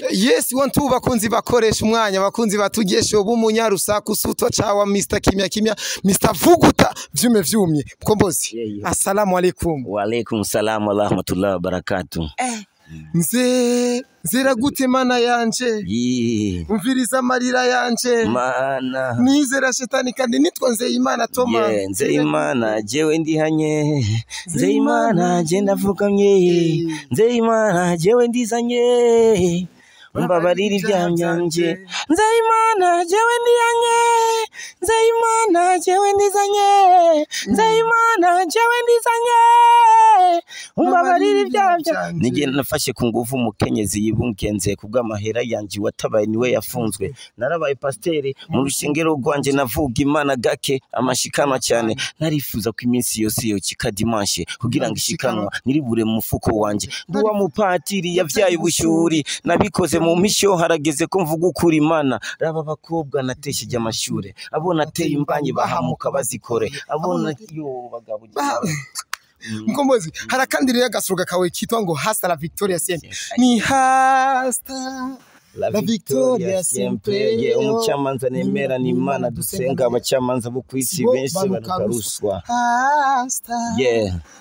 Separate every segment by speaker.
Speaker 1: Yes, one two, bakunzi bakoresha umwanya, bakunzi batugeshe ubu munyarusaku sutwa cawa Mr Kimya Kimya, Mr Vuguta vyume vyumye. Mkombozi.
Speaker 2: Yeah.
Speaker 1: Assalamu alaikum.
Speaker 2: Wa alaikum salam wa rahmatullahi wa barakatuh.
Speaker 1: Nze nzira gute mana yanje?
Speaker 2: Yeah.
Speaker 1: Umviriza amarira yanje.
Speaker 2: Mana.
Speaker 1: Nizera shetani kandi nitwa Nzeyimana Thomas.
Speaker 2: Yeah, Nzeyimana jewe ndihanye, Nzeyimana je ndavukamye, Nzeyimana jewe ndizanye, umbabarira ibyaha byanje. Nzeyimana jewe ndihanye, Nzeyimana jewe ndizanye, Nzeyimana jewe ndizanye, umbabarira ibyaha byanje. Nige nafashe ku nguvu umukenyezi yibungenze kubw'amahera yanje, watabaye niwe yafunzwe. Narabaye pasiteri mu rushengero rwanje, navuga Imana gake amashikanwa cyane. Narifuza ko iminsi yose yokika dimanche kugira ngo ishikanwa niribure mu mufuko wanje. Nduwa mupatiri yavyaye ubushuri, nabikoze mu misho, harageze ko mvuga ukuri Imana. Raba abakobwa natesheje amashure, abo nateye imbanyi bahamuka bazikore, abo na yo bagabo.
Speaker 1: Mkombozi, hari akandi rero agasoroga kawe kitwa ngo "Hasta la victoria siempre". Ni hasta
Speaker 2: La victoria siempre. Yeah, umucamanza nemera ni Imana dusenga, abacamanza bo ku isi
Speaker 1: bo
Speaker 2: benshi
Speaker 1: banuka
Speaker 2: banuka ruswa.
Speaker 1: Hasta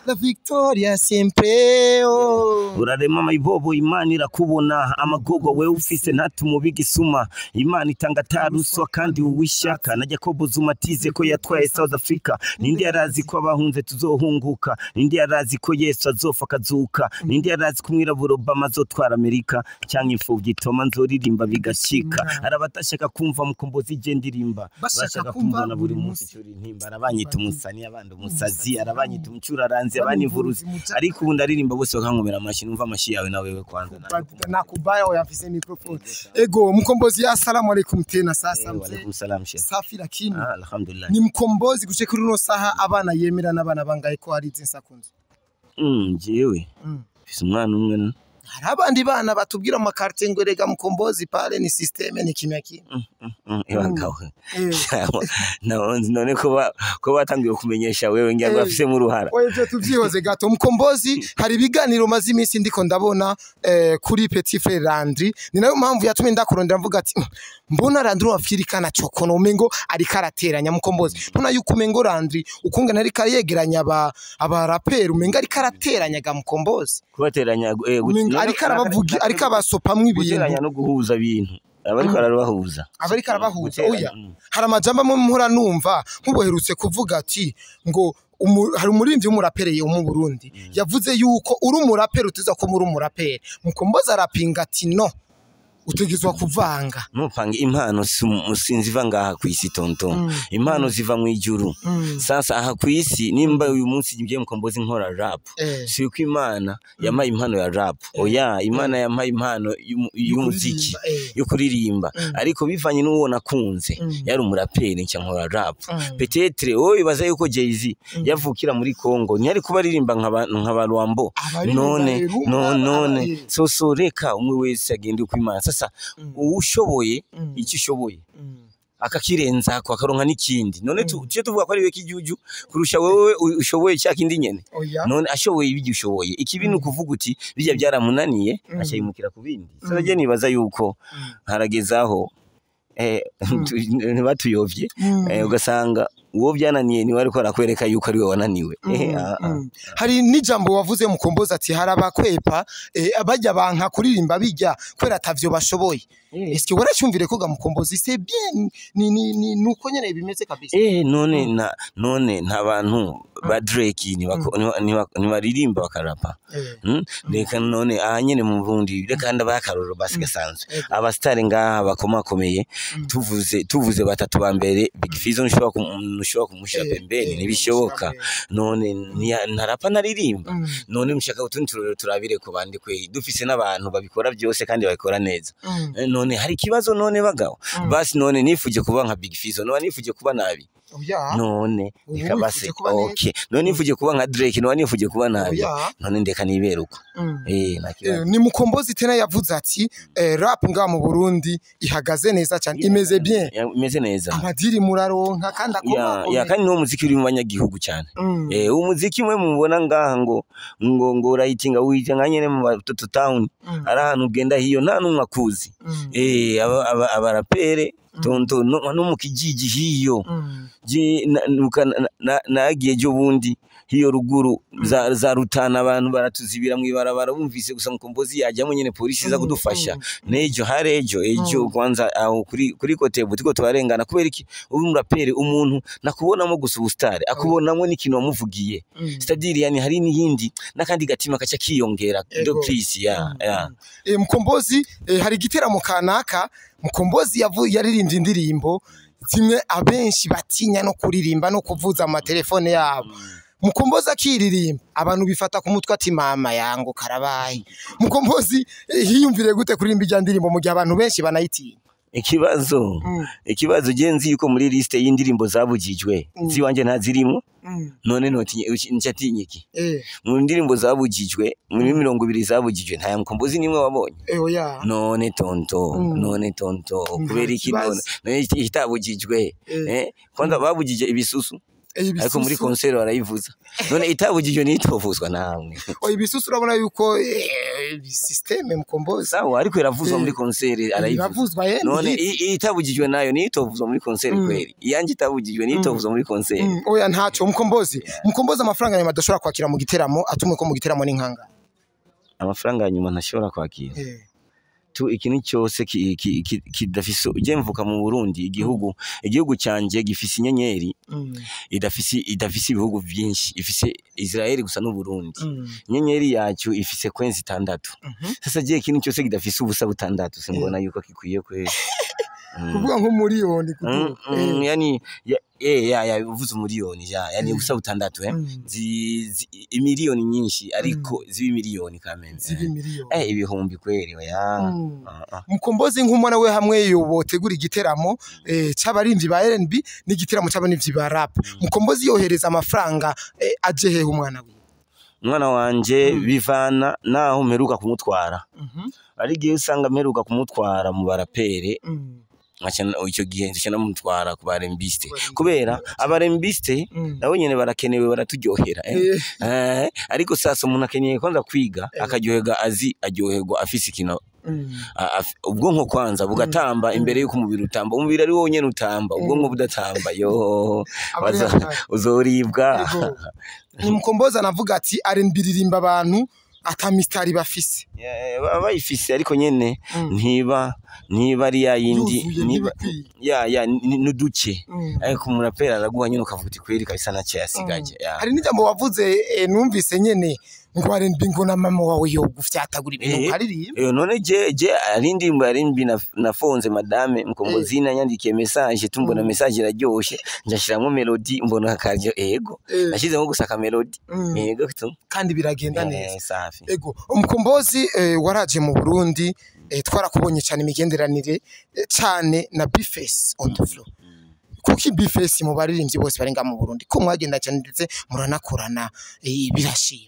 Speaker 1: la victoria siempre, oh.
Speaker 2: Urarema amayibobo, Imana irakubona. Amagorwa wewe ufise ntatume igisuma. Imana itanga ataruswa kandi uwishaka. Na Jacob Zuma atize ko yatwaye South Africa. Ninde yarazi ko abahunze tuzohunguka? Ninde yarazi ko Yesu azofa akazuka? Ninde yarazi ko umwirabura Obama azotwara Amerika, cyangwa imfuvyi Toma nzoririmba bigashika? Arabatashaka kumva Mukombozi je ndirimba,
Speaker 1: bashaka
Speaker 2: bashaka
Speaker 1: kumva
Speaker 2: kumbona buri
Speaker 1: buri
Speaker 2: munsi
Speaker 1: munsi.
Speaker 2: Cyuri intimba, arabanyita umusani, abandi umusazi, arabanyita umucuraranzi, abandi imvuruzi, ariko ubu ndaririmba bose bakankomera amashyi. Numva amashyi yawe na wewe kwanza.
Speaker 1: Nakubaya yafise microphone. Ego Mkombozi, assalamu alaikum tena sasa
Speaker 2: Eh,
Speaker 1: mzee.
Speaker 2: Walaikum salam sheikh.
Speaker 1: Safi lakini.
Speaker 2: Ah, alhamdulillah.
Speaker 1: Ni Mkombozi gushika kuri uno saha, abana yemera n'abana bangaye ko hari izi nsakunze?
Speaker 2: Jewe mfise umwana umwe.
Speaker 1: Hari abandi bana batubwira mu makartie ngo erega Mkombozi pale ni système, ni kimya kimya.
Speaker 2: Ibagawe. None ko batangiye kumenyesha wewe, ngira ngo bafisemo uruhara.
Speaker 1: Oya, ivyo tuvyihoze gato. Mkombozi, hari ibiganiro maze iminsi ndiko ndabona kuri Petit Frère Landry. Ni nayo mpamvu yatumye ndakurondera, mvuga ati: Mbona Landry wafirikana cokono, umengo ariko arateranya." Mkombozi, mbona yuko umengo Landry ukungana ariko yegeranya aba raperi, umengo ariko arateranya ga Mkombozi.
Speaker 2: Kubateranya
Speaker 1: Umengo ariko arabavugi, ariko abasopamwo ibintu.
Speaker 2: Guteranya no guhuza ibintu, abariko arabahuza.
Speaker 1: Abariko arabahuza.
Speaker 2: Guteranya,
Speaker 1: Oya, hari amajambo amwe mpora numva, nk'ubuherutse kuvuga ati ngo hari umuririmbyi w'umuraperi wo mu Burundi yavuze yuko uri umuraperi utiza ko muri umuraperi. Mukombozi arapinga ati: "No, utegezwa kuvanga."
Speaker 2: Nupange impano sinzi iva ngaha ku isi, tonton. Impano ziva mu ijuru. Sasa aha ku isi, nimba uyu munsi ngiye Mukombozi nkora rap, si uko Imana yampaye impano ya rap. Oya, Imana yampaye impano y'umuziki,
Speaker 1: kuririmba, eh.
Speaker 2: yo kuririmba, ariko bivanye n'uwo nakunze yari umuraperi, nca nkora rap. Peut-être wowe wibaza yuko Jay-Z yavukira muri Congo ntiyari kuba aririmba nka ba Luambo.
Speaker 1: Abaririmba
Speaker 2: None
Speaker 1: rero,
Speaker 2: no none so reka umwe wese agende uko Imana. Sasa uwushoboye icyo ushoboye akakirenzako akaronka n'ikindi, none tujye tuvuga ko ari we kijuju kurusha wewe ushoboye cya kindi nyene?
Speaker 1: Oya.
Speaker 2: None ashoboye ibyo ushoboye, ikibi ni ukuvuga uti bijya byaramunaniye, acayimukira ku bindi. Sasa je nibaza yuko haragezaho ntibatuyovye, ugasanga uwo byananiye niwe ariko arakwereka yuko ari we wananiwe. Ah, ah.
Speaker 1: Hari n'ijambo wavuze, Mukombozi, ati hari abakwepa bajya banka kuririmba bijya kubera atavyo bashoboye. Eske waracyumvire ko ga Mukombozi, c'est bien, ni nuko nyene bimeze kabisa?
Speaker 2: None na none nta bantu ba Drake ntibaririmba bakarapa? Reka none aha nyene mu Burundi, reka ndabaha akarorero basi gasanzwe. Abasitari ngaha bakomakomeye, tuvuze batatu ba mbere, Big Fizzo ntushobora kumushira pembeni, ntibishoboka. None ntarapa naririmba? None mushaka utundi turorero turabire ku bandi kwe dufise n'abantu babikora byose kandi babikora neza? None hari ikibazo? None bagabo basi, none nifuje kuba nka Big Fizzo, none nifuje kuba nabi?
Speaker 1: Oya.
Speaker 2: None
Speaker 1: Ubu
Speaker 2: reka basi.
Speaker 1: wifuje kuba neza.
Speaker 2: Okay. Drake, none nifuje kuba nka Drake, none nifuje kuba nabi,
Speaker 1: Oya.
Speaker 2: none ndeka nibera uko. Nta kibazo.
Speaker 1: Ni Mukombozi tena yavuze ati rap nga mu Burundi ihagaze neza cyane, imeze bien.
Speaker 2: Ya, imeze neza.
Speaker 1: Amadiri muraronka kandi
Speaker 2: Ya,
Speaker 1: akomakomeye.
Speaker 2: ya, kandi niwo muziki uri mu banyagihugu cyane. Umuziki mwe mubona ngaha ngo urayitinga wita nka nyene mu Batoto Town, ari ahantu ugenda hiyo nta numwe akuzi. Abarapere tonto no mu kijiji hiyo. Je nagiye ejo bundi hiyo ruguru za Rutana, abantu baratuzibira mu ibarabara bumvise gusa Mukombozi yajyamo nyene, polisi iza kudufasha. Nejo hari ejo kwanza aho kuri Kotebu turiko turarengana. Kubera iki? Ubu muraperi umuntu nakubonamo gusa ubustare, akubonamo n'ikintu wamuvugiye, c'est-à-dire yani hari n'iyindi n'akandi gatima kaca kiyongera do please ya.
Speaker 1: Mukombozi, hari igiteramo kanaka Mukombozi yaririmbye indirimbo zimwe abenshi batinya no kuririmba no kuvuza amatelefone yabo. Mukombozi akiririmba abantu bifata ku mutwe ati mama yangu karabaye. Mukombozi, hiyumvire gute kuririmba ijya ndirimbo mu gihe abantu benshi banayitinya?
Speaker 2: Ikibazo, ikibazo je nzi yuko muri liste y'indirimbo zabujijwe ziwanje ntazirimo. None notinye ncatinye iki? Mu ndirimbo zabujijwe, muri 20 zabujijwe, nta ya Mukombozi nimwe wabonye.
Speaker 1: Oya.
Speaker 2: None tonto, none tonto, kubera iki?
Speaker 1: Kibazo.
Speaker 2: None itabujijwe, kwanza babujije ibisusu, ariko muri
Speaker 1: Ibisusu.
Speaker 2: concert barayivuza. None itabujijwe nitovuzwa namwe?
Speaker 1: Oya, ibisusu urabona yuko système Mukombozi.
Speaker 2: Sawa, ariko iravuzwa muri concert, arayivuza.
Speaker 1: Iravuzwa,
Speaker 2: None
Speaker 1: ni hit.
Speaker 2: itabujijwe nayo nitovuzwa muri concert kweri? Iyanje itabujijwe nitovuzwa muri concert?
Speaker 1: Oya, ntaco. Mukombozi, amafaranga nyuma adashobora kwakira mu giteramo, atumwe ko mu giteramo n'inkanga?
Speaker 2: Amafaranga ya nyuma ntashobora kwakira, tu ikintu cyose kidafise, uje mvuka mu Burundi, igihugu canje gifise inyenyeri, idafise ibihugu byinshi, ifise Israel gusa n'u Burundi. Inyenyeri yacu ifise kwenzi 6. Sasa je ikintu cyose kidafise ubusa butandatu simbona yuko kikwiye kweli.
Speaker 1: Kuvuga nko miliyoni kuduga.
Speaker 2: Yani ya uvuze umuriyoni, ya yani ubusa butandatu, imiliyoni nyinshi ariko ziba miliyoni kameme.
Speaker 1: Ziba miliyoni.
Speaker 2: Ibihumbi kweli oya. Ah, ah.
Speaker 1: Mukombozi, nk'umwana we hamwe yobotegura igiteramo c'abarimvyi ba R&B n'igiteramo c'abarimvyi ba rap, Mukombozi yohereza amafaranga aje hehe umwana wiwe?
Speaker 2: Umwana wanje bivana naho mperuka kumutwara. Ari igihe usanga mperuka kumutwara mu barapere, nkaca icyo gihe nca namutwara ku barembiste, kubera abarembiste nabo nyene barakenewe, baraturyohera. Ariko sasa umuntu akeneye kwanza kwiga akaryoherwa, azi aryoherwa afise ikintu, ubwonko kwanza bugatamba imbere yuko umubiri utamba. Umubiri ari wo nyene utamba, ubwonko budatamba yo
Speaker 1: Aba ari hatari.
Speaker 2: uzoribwa.
Speaker 1: Ego. Ni Mukombozi anavuga ati R&B ririmba abantu ata mistari bafise.
Speaker 2: Yeah, baba bayifise ariko nyene ntiba ari ya yindi.
Speaker 1: Yuzuye,
Speaker 2: ntiba
Speaker 1: ntibikwiye.
Speaker 2: Ya n'uduce, ariko umuraperi araguha nyene ukavuga uti kweri kabisa ntacyo yasigaje ya.
Speaker 1: Hari n'ijambo wavuze, numvise nyene ngo R&B ngo na mama wawe yogufyatagura ibintu ukaririmba.
Speaker 2: None je ari indirimbo yari mbi nafonze madame Mkombozina yandikiye message, tumbona message iraryoshe, njashiramwo melody, mbona akaryo, ego. Nashizemo gusa ka melody. Ego tu.
Speaker 1: Kandi biragenda neza.
Speaker 2: Safi.
Speaker 1: Ego, Umukombozi, waraje mu Burundi, twarakubonye cyane imigenderanire cyane na Bface on the floor. Kuki Bface mu baririmbyi bose barenga mu Burundi ko mwagenda cyane ndetse muranakorana, birashima?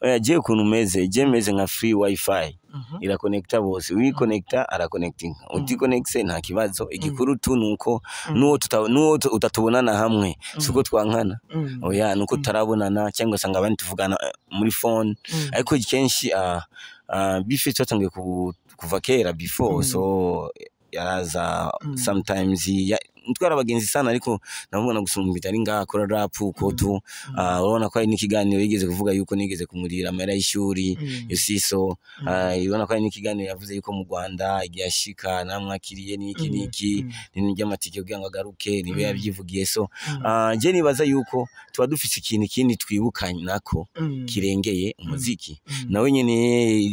Speaker 2: Oya, je ukuntu meze, je meze nka free wifi, irakonekta bose. Wikonekta arakonectinga, utikonekse nta kibazo. Igikuru tu nuko nuwo utatubonana hamwe siko twankana, oya, nuko tutarabonana cyangwa usanga abandi tuvugana muri phone. Ariko kenshi Bface twatangiye kuva kera before, so yaraza sometimes twari abagenzi sana, ariko namubona gusumba bitari ngaha akora rap uko tu. Urabona ko hari n'ikiganiro yigeze kuvuga yuko nigeze kumurira amahera y'ishuri, you see. So urabona ko hari n'ikiganiro yavuze yuko mu Rwanda igihe ashika namwakiriye n'iki n'iki n'ibintu by'amatike kugira ngo agaruke, niwe yabyivugiye. So je nibaza yuko tuba dufise ikintu ikindi twibukanye nako kirengeye umuziki. Nawe nyene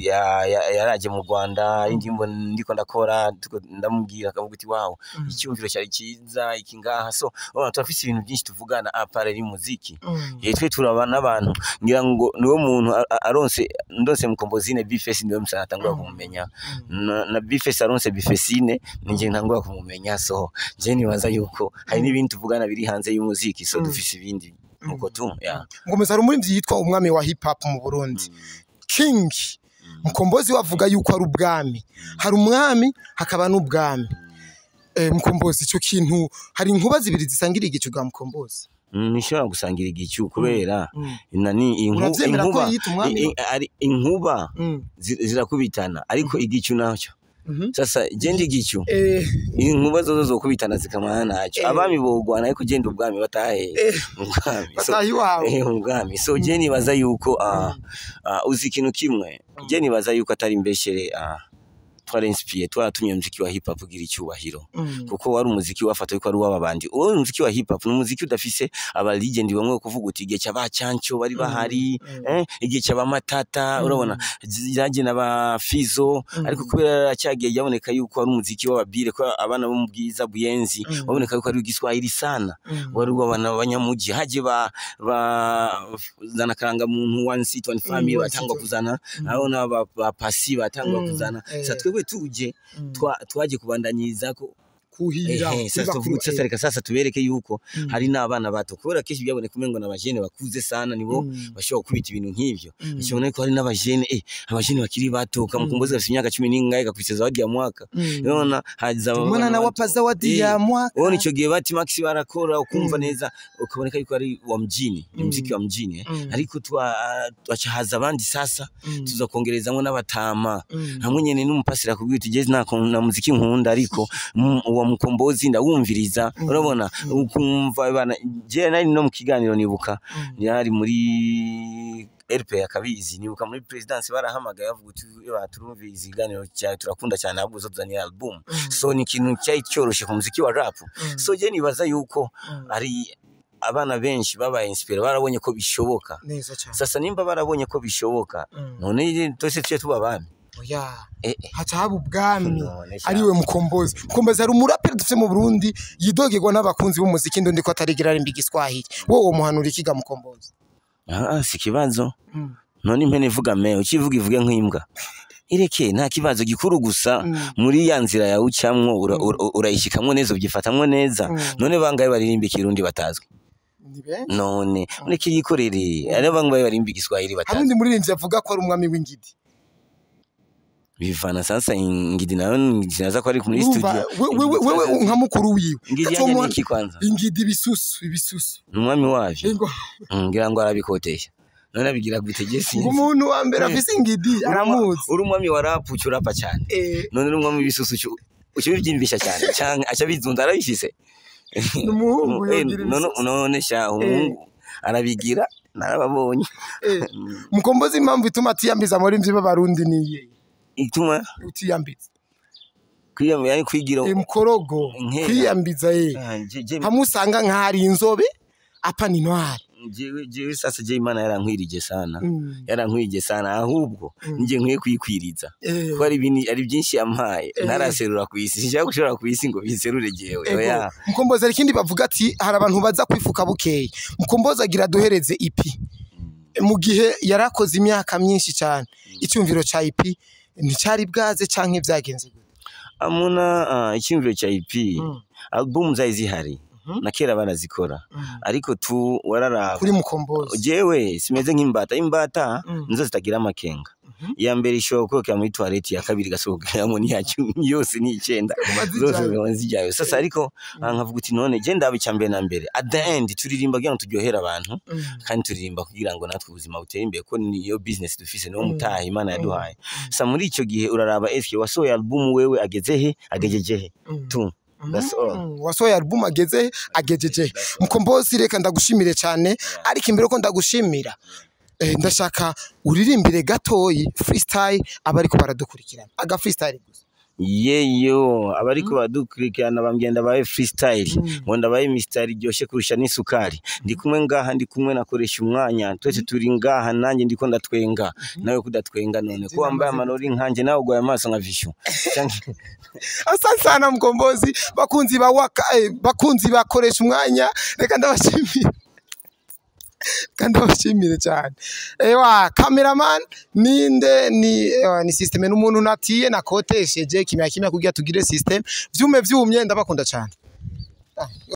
Speaker 2: yaraje mu Rwanda, indirimbo ndiko ndakora ndamubwira akavuga uti wow, icyumviro cyari cyiza iki ngaha. So urabona turafise ibintu byinshi tuvugana à part y'umuziki. Twe turaba n'abantu, ngira ngo niwo muntu aronse ndonse Mukombozine, Bface niwe musana atangura kumumenya, na Bface aronse Bfacine ninjye ntangura kumumenya. So je nibaza yuko hari n'ibindi tuvugana biri hanze y'umuziki, so dufise ibindi. Uko tu, yeah.
Speaker 1: Ngomeza, hari umuririmbyi yitwa umwami wa hip hop mu Burundi, King Mukombozi, wavuga yuko ari ubwami, hari umwami hakaba n'ubwami. Mukombozi, ico kintu, hari inkuba zibiri zisangira igicu bwa Mukombozi?
Speaker 2: Ntishobora gusangira igicu kubera nani
Speaker 1: Uravyemera ko
Speaker 2: inkuba
Speaker 1: yiyita umwami?
Speaker 2: Ari inkuba zirakubitana, ariko igicu nacyo sasa genda igicu, inkuba zozo zokubitana zikamana nacyo. Abami bogwana, ariko genda ubwami batahe ubwami. So,
Speaker 1: Batahe iwawe.
Speaker 2: Ubwami. So je nibaza yuko uzi ikintu kimwe, je nibaza yuko atari imbeshere, twari inspiré, twaratumye umuziki wa hip hop ugira icyubahiro, kuko wari umuziki wafata yuko ari uw'ababandi. Uwo umuziki wa hip hop ni umuziki udafise aba legend bamwe, kuvuga uti igihe cy'abacanco bari bahari, igihe cy'abamatata, urabona yaje n'aba Fizo, ariko kubera cyagiye yaboneka yuko ari umuziki w'ababire, ko abana bo mu Bwiza, Buyenzi, waboneka yuko ari igiswahili sana, wari uw'abana b'abanyamuji. Haje ba zana karanga muntu, one city one family,
Speaker 1: One
Speaker 2: batangwa
Speaker 1: city.
Speaker 2: kuzana aho n'aba ba pasi batangwa kuzana. Sa twebwe tuje twaje kubandanyiriza ko
Speaker 1: Kuhira.
Speaker 2: Ehe, sasa
Speaker 1: kuri
Speaker 2: tuvuga sasa, reka sasa tubereke yuko hari n'abana bato, kubera kenshi byaboneka umengo n'abajene bakuze sana nibo bashobora gukubita ibintu nk'ivyo. Bashobora ko hari n'abajene, abajene bakiri bato, kamukombozi gafite imyaka 11 gakubise zawadi ya mwaka. Urabona haza
Speaker 1: Umwana
Speaker 2: abana
Speaker 1: nawe
Speaker 2: bato.
Speaker 1: apa zawadi ya mwaka.
Speaker 2: Ubona icyo gihe bati Max barakora, ukumva neza, ukaboneka yuko ari wa mjini, ni muziki wa mjini. Ariko twaca haza abandi sasa, tuza kongerezamwo n'abatama hamwe nyene n'umupasira akubwira uti jeze nta muziki nkunda, ariko uwa Mukombozi ndawumviriza. Urabona ukumva bana, je nari no mu kiganiro, nibuka yari muri RP akabizi, nibuka muri presidence barahamagaye bavuga uti baturumviriza ikiganiro cyawe, turakunda cyane, ahubwo uzotuzanira album. So ni ikintu cyari cyoroshe ku muziki wa rap. So je nibaza yuko ari abana benshi babaye inspiré, barabonye ko bishoboka.
Speaker 1: Neza cyane.
Speaker 2: Sasa nimba barabonye ko bishoboka, none twese tuje tuba abami?
Speaker 1: Oya.
Speaker 2: Eh.
Speaker 1: Haca haba ubwami.
Speaker 2: None sha.
Speaker 1: Ariwe Mukombozi. Mukombozi, hari umuraperi dufite mu Burundi yidogerwa n'abakunzi b'umuziki ndundi ko atarigira arimba igiswahili. Wowe womuhanura ikiga Mukombozi?
Speaker 2: Ah, si kibazo. None impene ivuga me, ukivuga ivuge nk'imbwa, ireke, nta kibazo gikuru. Gusa muri ya nzira yawe ucamwo urayishikamwo neza, ubyifatamwo neza. None bangahe baririmba ikirundi batazwi?
Speaker 1: Ni benshi.
Speaker 2: None mureke yikorere. Ari bangahe baririmba igiswahili
Speaker 1: Hari
Speaker 2: batazwi?
Speaker 1: undi muririmbyi avuga ko ari umwami w'ingidi.
Speaker 2: Bivana sasa, ingidi nayo sinaza ko ari muri
Speaker 1: Urumva,
Speaker 2: studio.
Speaker 1: wewe nka mukuru wiwe.
Speaker 2: Ingidi
Speaker 1: Ati
Speaker 2: yanjye ni iki kwanza?
Speaker 1: Ingidi, ibisusu, ibisusu.
Speaker 2: Ni umwami wavyo.
Speaker 1: Ingo.
Speaker 2: Ngira ngo arabikotesha, none abigira gute? Je sinzi.
Speaker 1: Ngo umuntu wa mbere afise ingidi aramuzi.
Speaker 2: Uri umwami wa rap, uca urapa cyane. None uri umwami w'ibisusu, uca ubivyimbisha cyane canke aca bizunda arabifise.
Speaker 1: Ni umuhungu yogira
Speaker 2: None
Speaker 1: ibisusu.
Speaker 2: none sha, umuhungu arabigira, narababonye.
Speaker 1: Mukombozi, impamvu ituma atiyambiza muri mvyi b'abarundi niye?
Speaker 2: Ituma
Speaker 1: Utiyambiza.
Speaker 2: Kwiyambiza, yani kwigira
Speaker 1: Mukorogo.
Speaker 2: Inkera.
Speaker 1: Kwiyambiza ye.
Speaker 2: Ah,
Speaker 1: Hamwe usanga nk'ahari inzobe apa ni ntwari.
Speaker 2: Jewe sasa, je Imana yarankwirije sana. Yarankwirije sana, ahubwo nje nkwiye kwikwiriza, kuko ari ibintu, ari byinshi yampaye ntaraserura ku isi. Sinshaka gushora ku isi ngo biserure jewe.
Speaker 1: Ego.
Speaker 2: Oya.
Speaker 1: Mukombozi, hari ikindi bavuga ati hari abantu baza kwifuka bukeye. Mukombozi agira duhereze EP mu gihe yarakoze imyaka myinshi cyane. Icyumviro ca EP nticyari bwaze canke vyagenze gute?
Speaker 2: Amuna, icyumviro cya EP, album zari zihari na kera barazikora, ariko tu wararaba
Speaker 1: Kuri Mukombozi.
Speaker 2: Jewe simeze nk'imbata. Imbata nizo zitagira amakenga. Iya mbere ishobora gukorokera muri toilette, iya kabiri igasohokeramo, n'iya cumi yose ni icenda
Speaker 1: Ziguma
Speaker 2: zose
Speaker 1: zijayo.
Speaker 2: ziguma zijyayo. Sasa ariko nkavuga uti none je ndaba icya mbere na mbere, at the end turirimba kugira ngo turyohere abantu, kandi turirimba kugira ngo natwe ubuzima butere imbere, ko niyo business dufise, niwo mutahe Imana yaduhaye. Sa muri icyo gihe uraraba eske wasohoye album wewe ageze he, agejeje he tu. That's all.
Speaker 1: Wasohoye album ageze he, agejeje he. Mukombozi, reka ndagushimire cyane, ariko imbere ko ndagushimira, ndashaka uririmbire gatoyi freestyle abariko baradukurikirana, aga freestyle gusa.
Speaker 2: Yeyo, abariko badukurikirana bambwiye ndabaye freestyle, ngo ndabaye mistari iryoshe kurusha n'isukari. Ndi kumwe ngaha, ndi kumwe nakoresha umwanya, twese turi ngaha, nanjye ndiko ndatwenga, nawe kudatwenga. None ko wambaye amanori nkanje, nawe ugwaye amaso nka Vishu.
Speaker 1: Asante sana Mkombozi. Bakunzi ba waka, bakunzi bakoresha umwanya, reka ndabashimire kandi ndabashimire cyane. Ewa cameraman ninde? Ni ewa, ni system n'umuntu natiye nakotesheje kimya kimya kugira tugire system vyume vyumye. Ndabakunda cyane.